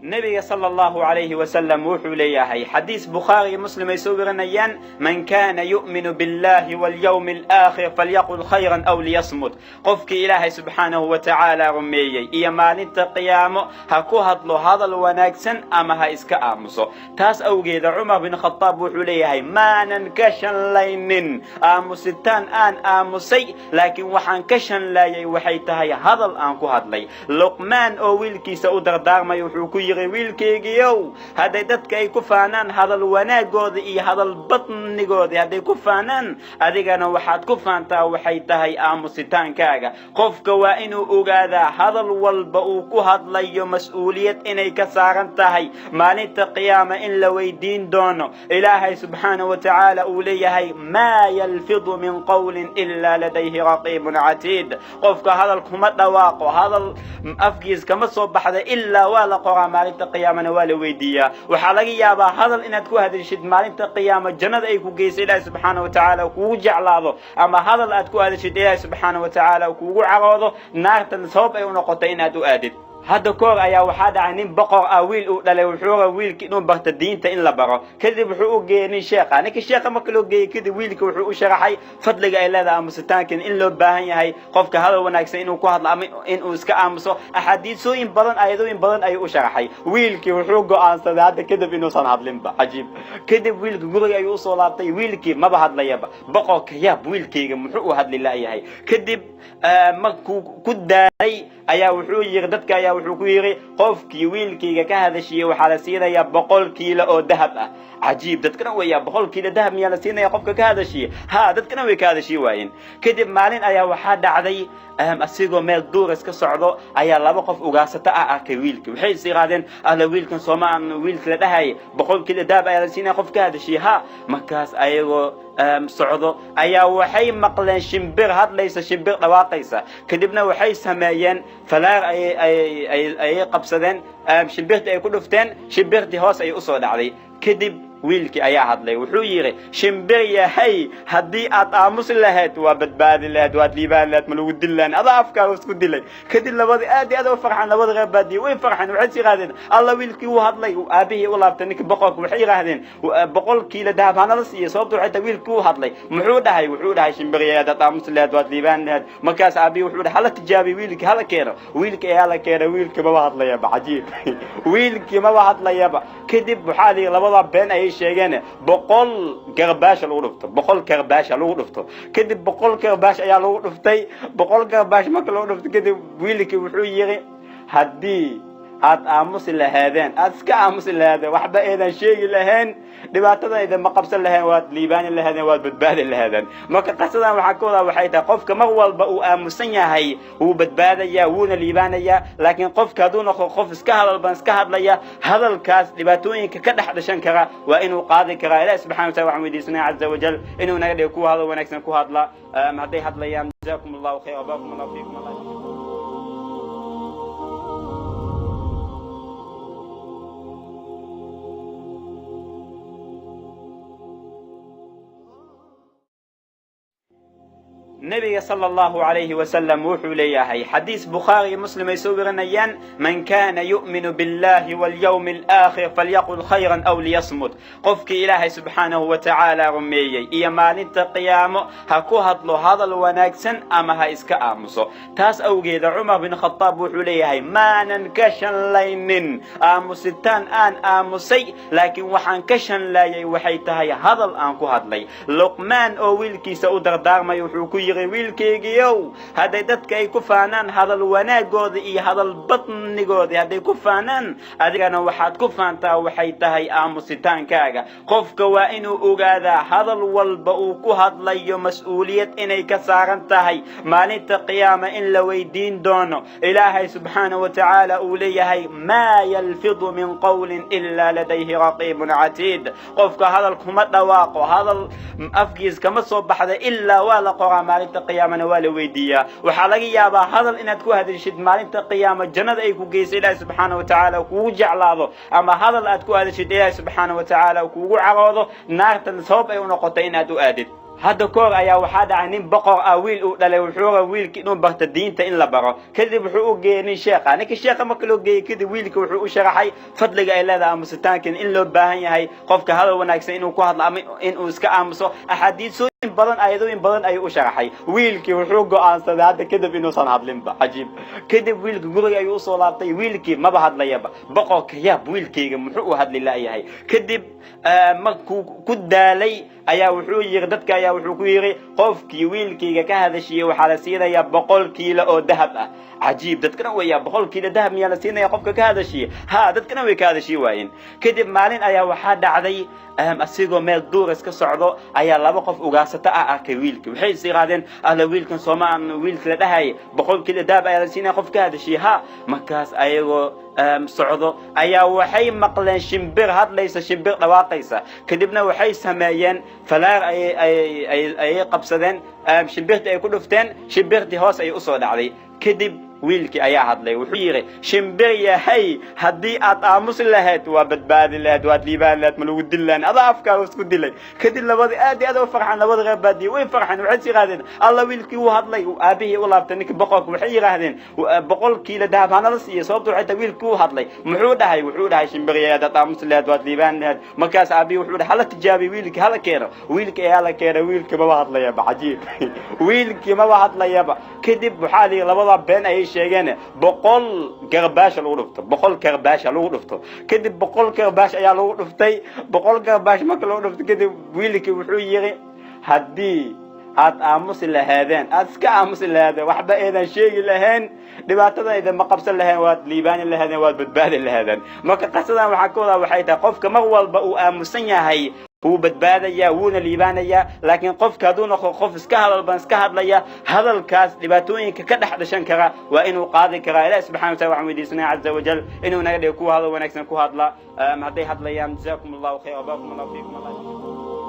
Nebiga sala Allahu calayhi wasalam wuxuu leeyahay, xadiis Bukhaari iyo Muslim ay soo warinayaan: "Man kana yu'minu billahi walyawmi alaakhir falyaqul khayran aw liyasmut." Qofkii Ilaahay subxaanahu wa tacaala rumeeyey iyo maalinta qiyaamo, ha ku hadlo hadal wanaagsan ama ha iska aamuso. Taas awgeeda Cumar bin Khadaab wuxuu leeyahay: "Maanan ka shanlaynin aamusitaan aan aamusay, laakiin waxaan ka shanlaayay waxay tahay hadal aan ku hadlay." Luqmaan oo wiilkiisa u dardaarmay wuxuu ku yidhi: "Wiilkaygiiow, hadday dadka ay ku faanaan hadal wanaagooda iyo hadal badnigoodii hadday ku faanaan, adigana waxaad ku faantaa waxay tahay aamusitaankaaga." Qofka waa inuu ogaadaa hadal walba uu ku hadlayo mas-uuliyad inay ka saaran tahay, maalinta qiyaama in la weydiin doono. Ilaahay subxaanahu wa tacaala uu leeyahay: "Maa yalfidu min qawlin ilaa ladayhi raqiibun catiid." Qofka hadal kuma dhawaaqo, hadal afkiis kama soo baxda, ilaa waa la qoraa, maalinta qiyaamana waa la weydiiyaa. Waxaa laga yaabaa hadal inaad ku hadashid maalinta qiyaama jannada ay ku geysa, Ilaahi subxaana wa tacaala kugu jeclaado, ama hadal aad ku hadashid Ilaahi subxaana wa tacaala kugu caroodo, naartan sabab ay u noqotay inaad u aadid. Hadda kahor ayaa waxaa dhacay nin boqor ah wiil uu dhalay. Wuxuu raba wiilki inuu barto diinta, in la baro. Kadib wuxuu u geeyey nin sheekha. Ninka sheekha marka loo geeyey kadib, wiilka wuxuu u sharaxay fadliga ay leedahay aamusitaankan, in loo baahan yahay qofka hadal wanaagsan inuu ku hadlo ama inuu iska aamuso. Axaadiisooyin badan, aayadooyin badan ayuu u sharaxay. Wiilkii wuxuu go'aansaday hadda kadib inuusan hadlinba. Cajiib. Kadib wiilka guriga ayuu usoo laabtay. Wiilkii maba hadlayaba. Boqorka yaab: "Wiilkayga muxuu u hadli la'yahay?" Kadib markuu ku daalay ayaa wuxuu yiri dadka, ayaa wuxuu ku yidhi: "Qofkii wiilkayga ka hadashiyey waxaa la siinayaa 100 kiilo oo dahab ah." Cajiib. Dadkana wayaa: "100 kiilo dahab miyaa la siinaya qofka ka hadashiye?" Ha, dadkana way ka hadashiye waayeen. Kadib maalin ayaa waxaa dhacday, asigoo meel duuras ka socdo ayaa laba qof ugaarsato ah arkay wiilka. Waxay is yidhaahdeen: "Alla, wiilkan sooma wiilka la dhahaya 100 kiilo dahab ayaa la siinaya qof ka hadashiye?" Ha. Markaas ayagoo socdo ayaa waxay maqleen shimbir hadlaysa, shimbir dhawaaqaysa. Kadibna waxay sameeyeen falaar ayay qabsadeen, shimbirtii ay ku dhufteen, shimbirtii hoos ayay usoo dhacday. Kadib wiilkii ayaa hadlay. Wuxuu yidhi: "Shimbir yahay, haddii aad aamusi lahayd waa badbaadi lahayd, waad liibaan lahayd, ma lagu dili lahayn, adaa afkaaga isku dilay." Kadib labadii aad iyo aad u farxeen. Labada reer baadiye way farxeen. Waxay is yidhahdeen: "Alla, wiilkii wuu hadlay." Aabihii u laabtay ninka boqorka. Waxay yidhaahdeen: "100 kiilo dahab hanala siiyo, sababta waxay tahay wiilkii wuu hadlay." "Muxuu dhahay?" "Wuxuu dhahay: shimbir yahay, haddaad aamusi lahayd waad liibaan lahayd." Markaas aabihii wuxuu dhahay: "Hala tijaabiy wiilkii, hala keeno." Wiilkii ayaa la keenay. Wiilkii maba hadlayaba. Cajiib. Wiilkii maba hadlayaba. Kadib waxaa la yidhi labada been ayay sheegeen, 100 garbaasha lagu dhufto, 100 garbaasha lagu dhufto. Kadib 100 garbaash ayaa lagu dhuftay. 100 garbaash marka lagu dhufto kadib, wiilkii wuxuu yidhi: "Haddii aad aamusi lahaadeen, aad iska aamusi lahaadeen, waxba aydan sheegi lahayn, dhibaatadan idinma qabsan lahayn, waad liibaani lahaadeen, waad badbaadi lahaadeen." Marka qisadan waxaa ka wadaa waxay tahay, qofka mar walba uu aamusan yahay wuu badbaadayaa, wuuna liibaanayaa. Laakiin qofka hadduu noqdo qof iska hadal badan, iska hadlaya, hadalkaas dhibaatooyinka ka dhex dhashan kara waa inuu qaadi karaa. Ilahi subxana wa taala waxaan weydiisanaya caza wajal inuu naga dhigo kuwa hadal wanaagsan ku hadla hadday hadlayaan. Jazakum Allahu khayr, barakum Allahu fiikum. Allah. Nebiga sala Allahu calayhi wasalam wuxuu leeyahay, xadiis Bukhaari iyo Muslim ay soo warinayaan: "Man kana yu'minu billahi walyawmi alaakhir falyaqul khayran aw liyasmut." Qofkii Ilaahay subxaanahu wa tacaala rumeeyey iyo maalinta qiyaamo, ha ku hadlo hadal wanaagsan ama ha iska aamuso. Taas awgeeda Cumar bin Khadaab wuxuu leeyahay: "Maanan ka shanlaynin aamusitaan aan aamusay, laakiin waxaan ka shanlaayay waxay tahay hadal aan ku hadlay." Luqmaan oo wiilkiisa u dardaarmay wuxuu ku yidhi: "Wiilkaygiiow, hadday dadka ay ku faanaan hadal wanaagooda iyo hadal badnigoodii hadday ku faanaan, adigana waxaad ku faantaa waxay tahay aamusitaankaaga." Qofka waa inuu ogaadaa hadal walba uu ku hadlayo mas-uuliyad inay ka saaran tahay, maalinta qiyaama in la weydiin doono. Ilaahay subxaanahu wa tacaala uu leeyahay: "Maa yalfidu min qawlin ilaa ladayhi raqiibun catiid." Qofka hadal kuma dhawaaqo, hadal afkiis kama soo baxda, ilaa waa la qoraa, maalinta qiyaamana waa la weydiiyaa. Waxaa laga yaabaa hadal inaad ku hadashid maalinta qiyaama jannada ay ku geysa, Ilaahi subxaana wa tacaala kugu jeclaado, ama hadal aad ku hadashid Ilaahi subxaana wa tacaala kugu caroodo, naartan sabab ay u noqotay inaad u aadid. Hadda koor ayaa waxaa dhacay nin boqor ah wiil uu dhalay. Wuxuu rabay wiilki inuu barto diinta, in la baro. Kadib wuxuu u geeyey nin sheekha. Ninka sheekha marka loo geeyey kadib, wiilka wuxuu u sharaxay fadliga ay leedahay aamusitaankan, in loo baahan yahay qofka hadal wanaagsan inuu ku hadlo ama inuu iska aamuso. Axaadiisooyin badan, aayadooyin badan ayuu u sharaxay. Wiilkii wuxuu go'aansaday hadda kadib inuusan hadlinba. Cajiib. Kadib wiilka guriga ayuu usoo laabtay. Wiilkii maba hadlayaba. Boqorka yaab, wiilkayga muxuu u hadli la'yahay? Kadib markuu ku daalay ayaa wuxuu yiri dadka, ayaa wuxuu ku yiri, "Qofkii wiilkayga ka hadashiyey waxaa la siinayaa 100 kiilo oo dahab ah." Cajiib. Dadkana wayaa, 100 kiilo dahab miyaa la siinaya qofka ka hadashiye? Ha, dadkana way ka hadashiye waayeen. Kadib maalin ayaa waxaa dhacday, asigoo meel duur iska socdo ayaa laba qof ugaarsato ah arkay wiilka. Waxay is yiraahdeen, "Alla, wiilkan sooma wiilka la dhahayay 100 kiilo dahab ayaa la siinaya qof ka hadashiye?" Ha. Markaas ayagoo socdo ayaa waxay maqleen shimbir hadlaysa, shimbir dhawaaqaysa. Kadibna waxay sameeyeen falaar ayay qabsadeen, shimbirtii ay ku dhufteen. Shimbirtii hoos ayay usoo dhacday. Kadib wiilkii ayaa hadlay. Wuxuu yidhi, "Shimbir yahay, haddii aad aamusi lahayd waa badbaadi lahayd, waad liibaan lahayd, ma lagu dili lahayn, adaa afkaaga isku dilay." Kadib labadii aad iyo aad u farxan, labada reer baadiye way farxeen. Waxay is yidhahdeen, "Alla, wiilkii wuu hadlay." Aabihii u laabtay ninka boqorka. Waxay yidhaahdeen, "100 kiilo dahab hanala siiyo, sababta waxay tahay wiilkii wuu hadlay." "Muxuu dhahay?" "Wuxuu dhahay, shimbir yahay, haddaad aamusi lahayd waad liibaan lahayd." Markaas aabihii wuxuu dhahay, "Hala tijaabiy wiilkii, hala keeno." Wiilkii ayaa la keenay. Wiilkii maba hadlayaba. Cajiib. Wiilkii maba hadlayaba. Kadib waxaa la yidhi, labada been ayay sheegeen, 100 garbaasha lagu dhufto, 100 garbaasha lagu dhufto. Kadib 100 garbaash ayaa lagu dhuftay. 100 garbaash marka lagu dhufto kadib, wiilkii wuxuu yidhi, "Haddii aad aamusi lahaadeen, aad iska aamusi lahaadeen, waxba aydan sheegi lahayn, dhibaatada idinma qabsan lahayn, waad liibaani lahaadeen, waad badbaadi lahaadeen." Marka qisadan waxaa ka wadaa waxay tahay, qofka mar walba uu aamusan yahay wuu badbaadayaa, wuuna liibaanayaa. Laakiin qofka hadduu noqdo qof iska hadal badan, iska hadlaya, hadalkaas dhibaatooyinka ka dhex dhashan kara waa inuu qaadi karaa. Ilahi subxana watala waxaan weydiisanaya caza wajal inuu naga dhigo kuwa hadal wanaagsan ku hadla hadday hadlayaan. Jazakum allahu khayr wbarakum allahu fiikum. Allah.